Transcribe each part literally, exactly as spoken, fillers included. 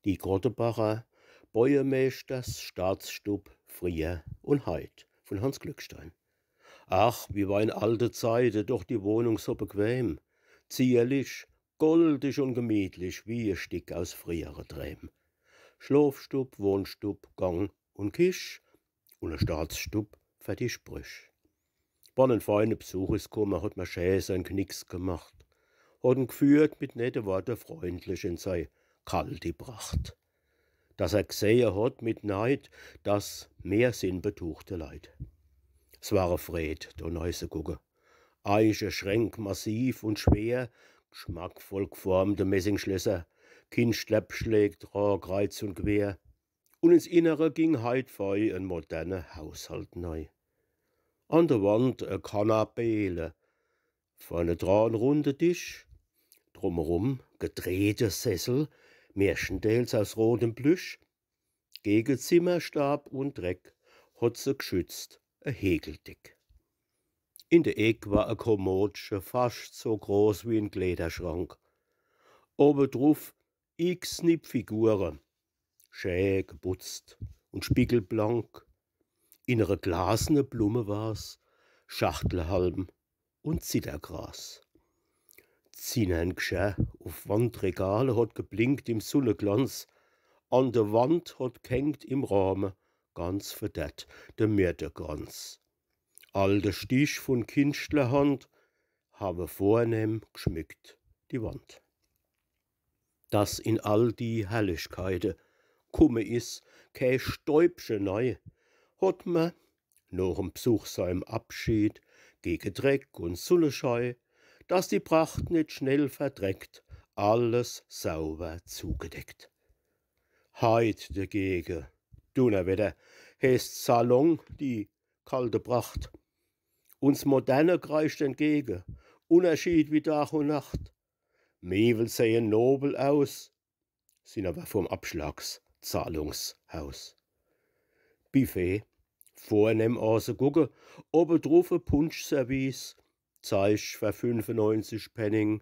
Die Krottebacher Bäuermeeschters Staatsstub frieher un heit vun Hanns Glückstein. Ach, wie war in alte Zeite doch die Wohnung so bequem, zierlich, goldig un gemietlich wie e Stick aus friehere Dräm. Schlofstub, Wohnstub, Gang un Kisch un e Staatsstub fer die Sprüch. Wann en feine Bsuch is kumme, hot mer schä sein Knicks gemacht, hot en gführt, mit nette Worte freundlich in sei kalti Pracht, dass er gsehe hot mit Neid, dass mer sin betuchte Leit. S war e Freed, do nei se gucke. Eiche Schränk massiv un schwer, gschmackvoll gformte Messingschlösser, Kinschtlerbschläg dra kreiz un quer. Un ins Innere ging heit fei en moderne Haushalt nei. An de Wand e Kanapele, vorne dra en runde Tisch, drumerum gedrehte Sessel, märschendeels aus rotem Plüsch. Gege Zimmerstab un Dreck hot se gschützt e Hegeldeck. In de Eck war e Kommodche, fascht so groß wie en Kleiderschrank. Obe druf x Nippfigure, schä geputzt un spiegelblank. In ere glasene Blummevas, Schachtlehalm un Zittergras. Zinnern Gschirr uf Wandregale hot geblinkt im Sunneglanz. An de Wand hot ghängt im Rahme ganz verderrt de Myrtekranz. Alte Stich vun Kinschtlerhand hawe vornehm gschmückt die Wand. Dass in all die Herrlichkeite kumme is kä Stäubche nei, hot mer noch em Bsuch seim Abschied gege Dreck un Sunneschei, dass die Pracht net schnell verdreckt, alles sauber zugedeckt. Heit dagege, Dunnerwetter, heeßt Salon die kalte Pracht. Un s Moderne kreischt entgege, Unnerschied wie Dag un Nacht. Miewel sehen nobel aus, sin awer vum Abschlagszahlungshaus. Buffet, vornehm aasegucke, obe druf e Punschservice, Zeich fer fünfeneunzig Penning,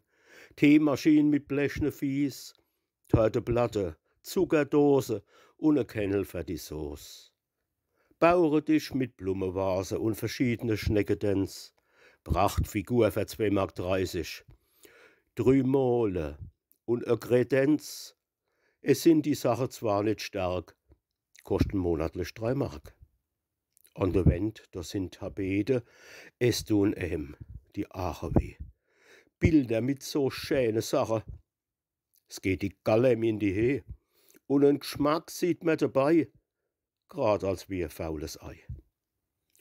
Teemaschin mit blechne Fieß, Törteplatte, Zuckerdose un e Kennel fer die Soß. Baueretisch mit Blummevase un verschiedene Schneckedänz, Prachtfigur fer zwee Mark dreißig, Trümole un e Kredenz. Es sin die Sache zwar net stark, koschten monatlich drei Mark. An de Wänd, do sin Tapete, es tun em die Aache weh. Bilder mit so schäne Sache, s geht die Galle em in die Heh. Un en Gschmack sieht mer dabei, grad als wie e faules Ei.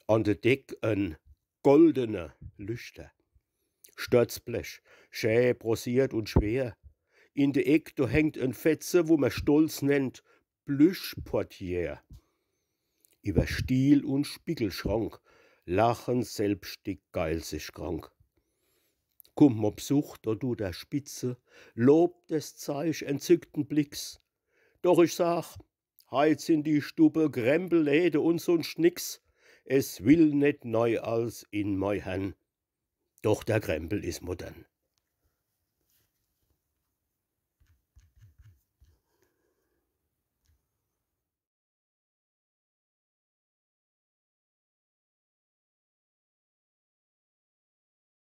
An de Deck en goldene Lüchter, Stürzblech, schä bronziert un schwer. In de Eck, do hängt en Fetze, wo mer stolz nennt Plüschportier. Iwwer Stiel un Spiegelschrank lachen selbscht die Geil sich krank. Kummt mol Bsuch, do tut er spitze, lobt des Zeich entzückten Blicks. Doch ich sag, heit sin die Stubbe Krempelläde un sunscht nix. Es will net nei als in mei Hern. Doch der Krempel is modern.